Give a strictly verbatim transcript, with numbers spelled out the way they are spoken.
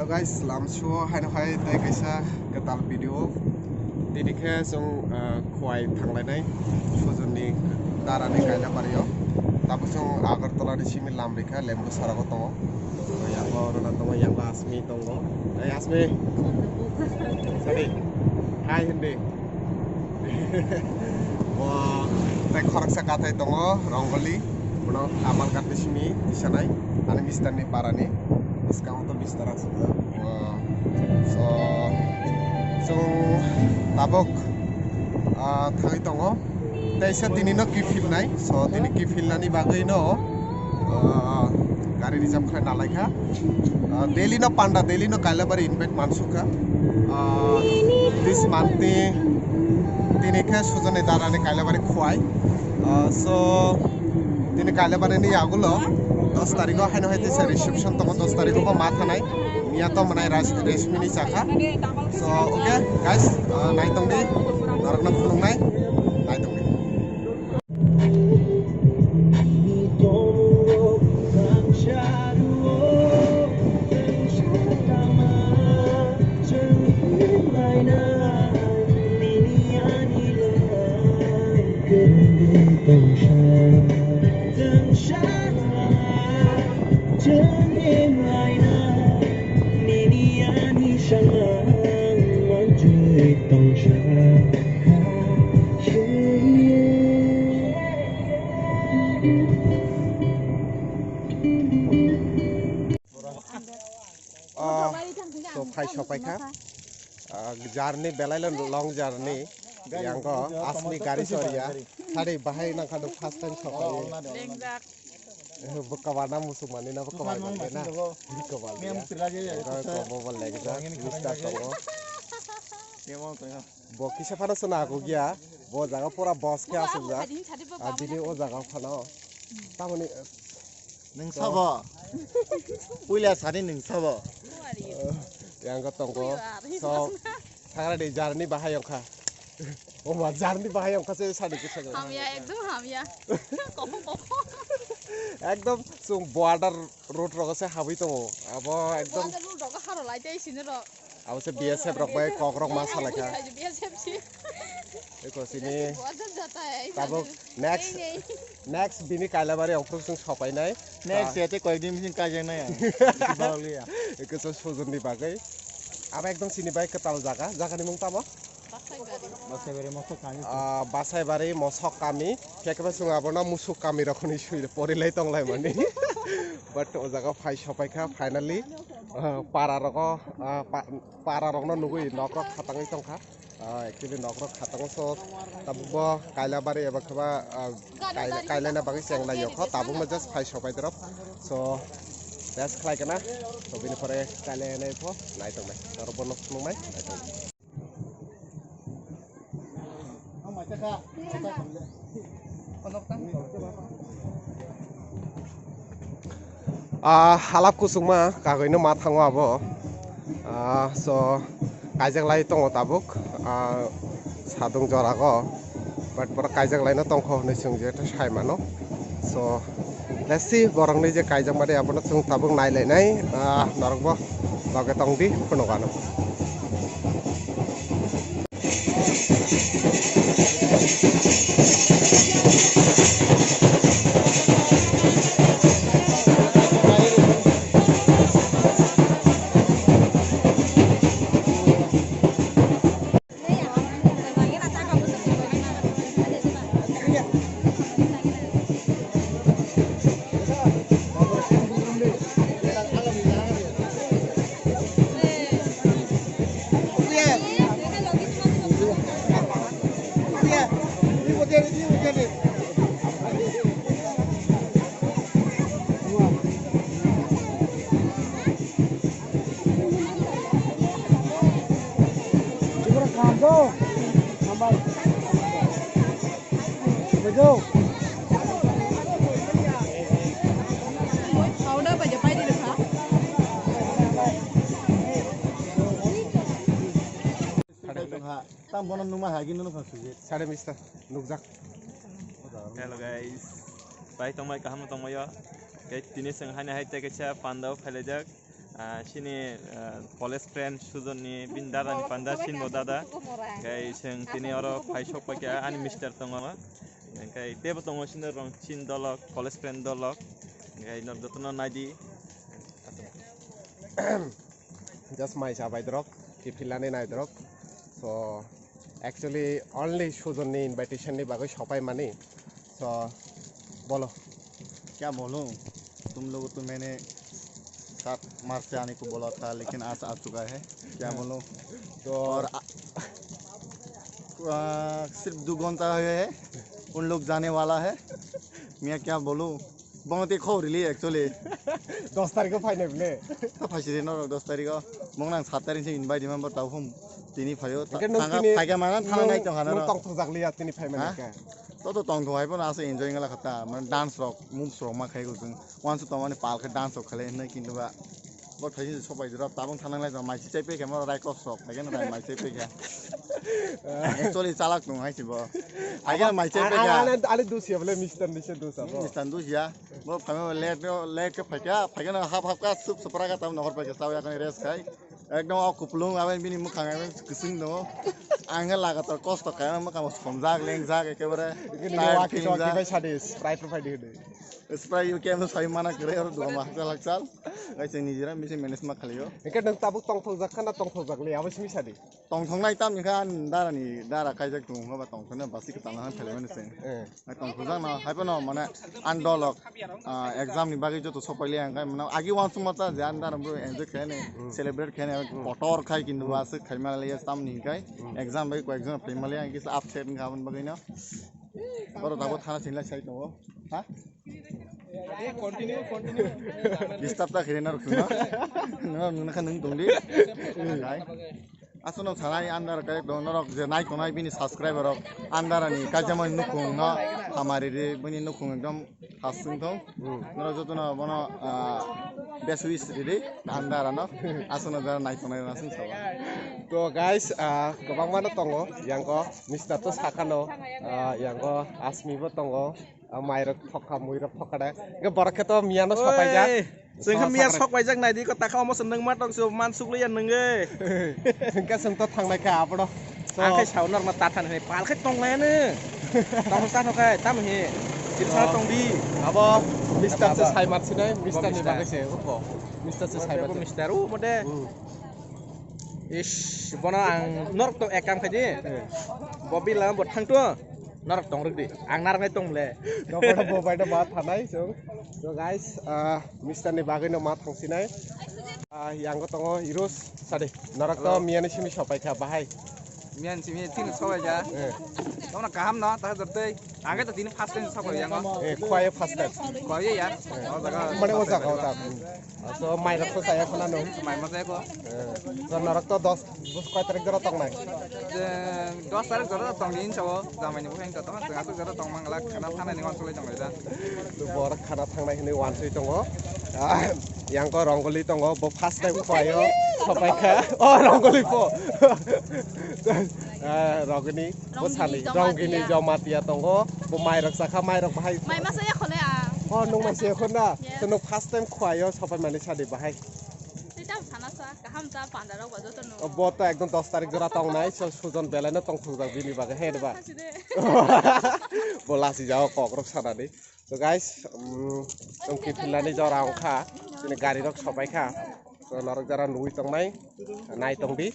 Guys, lamsio haino hai tei kaisa kwtal video. Tini khe chwng, ah, Khowai thanglainai Sujonni darani Kailabari o. Tabuk chwng Agartala ni simi lam rikha, Lembu Sarago tongo. Yango rwna tongo, yango Asmi tongo. Hey, Asmi. Sadi. Hai hindi. Bo tei khoroksa kathai tongo, Rongoli. Bono Kamalghat ni simi tisanai, ani mister ni para ni. Bwskango to mister aswkjak. Bo, so, chwng tabuk, ah, thangwi tongo. Teisa tini no kiphilnai. So, tini kiphilnani bagwi no, ah, gari reserve khlai nalaikha. Ah, daily no panda, daily no Kailabari invite mansukha. Ah, this month ni tini khe Sujonni darani Kailabari Khowai. Ah, so, tini Kailabari ni yagulo dos tarikh o haino hai teisa reception tongo, dos tarikh o bo ma thanai. Miya to mwnai Ras-, Reshmi ni chakha. So, okay, guys, ah, naitongdi, norokno phunuknai, naitongdi. Ah, so phai sopaikha. Ah, journey belai long journey. Yango Asmi gari soriya. Sari bahai nangkha do first time sopai. Bwkha wana musuk mani na bwkha bai bai na. Bwkha bai. Ko bo bo lengjak. Mister tongo. Bo kisa phano sona ako giya. Bo jaga pura boss khe asuk jak. Abini o jaga phano. Tamoni. Nwng sabo. Puila sani nwng sabo. Yang ko tongko. So, thangra de journey bahai yongkha. O ma journey bahai yongkha se sani kisa. Hamya, ekdom hamya. Koko, koko. Ekdom sung border road rogo se habwi tongo. Abo ekdom. Border road rogo haro lai tei sini ro. Abo se B S F rok bai kok rok ma salaikha. B S F si. Eko sini. Tabuk next, next bini Kailabari ongkhorok chwng sopainai. Next ya te koyekdin bising kaijaknai ang. Eko so Sujonni bagwi. Abo ekdom sini bai kwtal jaga. Jagani mung tamo? Basaibari Mosok Kami. Ah, Basaibari Mosok Kami. Khe khe chwng abono Musuk Kami rok hwnwi swi porilai tonglaimani. But o jaga phai sopaikha finally. Ah, para rogo, ah, pa-, para rokno nugwi nok rok khatangwi tongkha. Ah, actually nok rok khatango so tabuk bo Kailabari eba kheba, ah, Kaila-, Kailaina bagwi chenglai yokho tabuk no just phai sopai drop. So rest khlai kana. So bini pore Kailaina pho nai tongnai. Norok bono phunuknai nai tongnai. Ah, halap kusungma kagwino ma thango abo. Ah, so kaijak lai tongo tabuk. Ah, sadung jorago. But borok kaijak laino tongkho hwnwi chwng je sai mano. So, let's see, borokni je kaijak mani abono chwng tabuk nailainai, ah, norokbo loge tongdi, phunukgano. Tam bono numa hai gini nukha sujit. Sare mista nukjak. Hello guys. Bai tongmai kaham tongmai yo. Kei tini seng hai hai tei kaisa panda o phailaijak. Ah, chini, ah, college friend Sujon ni bini dada ni panda Sinbo dada. Hingke chwng tini oro phai sok paikha ani mister tongo. Hingke tebo tongo chini rong chin dolok, college friend dolok. Hingke nok jotono naidi. Just mai cha bai dorok, kiphilani nai dorok. So, actually, only Sujon ni invitation ni bagwi sopai mani. So, bolo. क्या बोलूं, तुम लोगों तो मैंने सात मार्च से आने को बोला था, लेकिन आज आ चुका है। क्या बोलूं? तो और आ, आ, सिर्फ दो घंटा हुए है, उन लोग जाने वाला है। मैं क्या बोलूं, bongni tei khobor rili actually. Dos tarikh o phainai bole. Phaisiri norok dos tarikh o. Bongno ang sat tarikh se invite hima bo tau hum. Tini phaio. Hingke nwng tini phaikha mana thang nwng, nai tong hana nwng rok. Tongthok jakliya tini phaimani ha? Hingke. To to tongthok hai bono asa enjoy ngala khata. Mane dance rok, moves rok ma khai gujung. Wansu tongmani pal khe dance rok khalai hinai kintu ba. Bo phaisiri sopai jora tabung thanang lai jora mai chichai pekha moro rai kok sok. Phaikhe no rai mai chichai pekha. Actually chalak nung hai si bo. Phaikhe no mai chichai pekha. Ani dusia bole mister ni se dusa bo. Mister dusia. Bo phaima late no, late khe phaikha, phaikha no hap hap kha, sup supra kha, tam nohor paikha, chawi akhani rest khai. Ekdom o kuplung, aben bini mukhang, aben kising no. Ang khe lagatar kosto khai, mukhang somjak, lengjak, ekebare. Tired walkie talkie feeling jak. Bai sadi, Sprite rok phai di hwdi. Sprite rok khe ano sai mana kre, oro dua ma hakchal hakchal. Guys, ang nijera misi manage ma khalio. Hingke nwng tabuk tongthok jak khana, tongthok jak le, abo simi sadi. Tongthoknai tamni kha ani dara ni dara kaijak tongo ba tongthoknai basi kwtal na phelai mani se. Eh. Ai tongthokjak no hai phano mane ani dolok, ah, exam ni bagwi joto sopai le ang kai mane agi wansuk ma cha je ani dara bo enjoy khai ni celebrate khai ni kotor khai kintu aswk khai ma le tamni kai exam bai ko exam khai ma le ang kisa upset wngkha aboni bagwi no. Boro dago thana sinlai sai tongo. Ha? Disturb ta khiri na rukna. No nuna kha nung tong di. Kai. Aswk no sanai andar kai dong norok je nai tongnai bini subscriber rok andar ani kajamani nukhung no hamari ri bini nukhung ekdom hasung thong. Norok joto no bono, ah, best wish ri ri andar ano aswk no jara nai tongnai na sung sabo. To guys, ah, kwbangma no tongo yang ko mister to sakano, ah, yang ko Asmi bo tongo. Ah, mairok thokha, muirok thokha de. Hingke borok khe to miyano sopaijak. Oi, chwng khe miya sopaijak nai di ko, takha omo se nwng ma tong se, man sukliya nwng e. Hingke chwng to thangnai kha abono. So, ang khe sao norma ta than hai, pal khe tong lai ne. Tong sa thok hai, tam he. Chiri sa tong di. Abo mister se sai mat sinai, mister ni bagwi se, uko. Mister se sai mat. Mister, u, mode. Hmm. Ish, bono ang norok to ekam khai di. Eh. Bo bila bo thang to. Norok tong rwk di. Ang narwk nai tong le. Nokbar bo bai da ma thanai so. So guys, ah, mister ni bagwi no ma thang sinai. Ah, yang ko tongo Irus sadi. Norok to miyani simi sopai kha bahai. Miyan simi tin sobai ja. Eh. Tong na kaham no ta jor tei. Ang to tini first time sobai yang. Eh, khwai first time. Khwai ya. Oh, jaga. Mane o jaga o ta. So, mairok to chaya khna nung? Mai ma chaya kho. Eh, so, norok to dos, dos koi tarik jora tong nai? Chwng dos tarik jora tong ni hinsa o, jamai ni bukhang to tong, chwng aswk jora tong mangla, khana thanai ni wansuk lai tong lai da. To borok khana thangnai hinwi wansui tongo. Ah, yang ko Rongoli tongo, bo first time khwai o, sopai kha. Oh, Rongoli po. Ah, Rongini, bo Rongini sali, Jamatia. Rongini Jamatia tongo, bo mairok chakha, mairok bahai. Mai ma chaya khole a. Oh, nung mai chaya khona? Yes. To nung first time khwai o, sopai mani sadi bahai. Tei tamo sana sa, kaham cha, panda rok ba joto no. Bo to ekdom dos tarik jora tong nai, so Sujon belai no tong thok jak bini bagwi, he ba? Lasi de. Bo lasi jao kok rok sana di. So guys, um, tong ki thilani jora ong kha, chini gari rok sopai kha. So norok jara nugwi tong nai, nai tong di.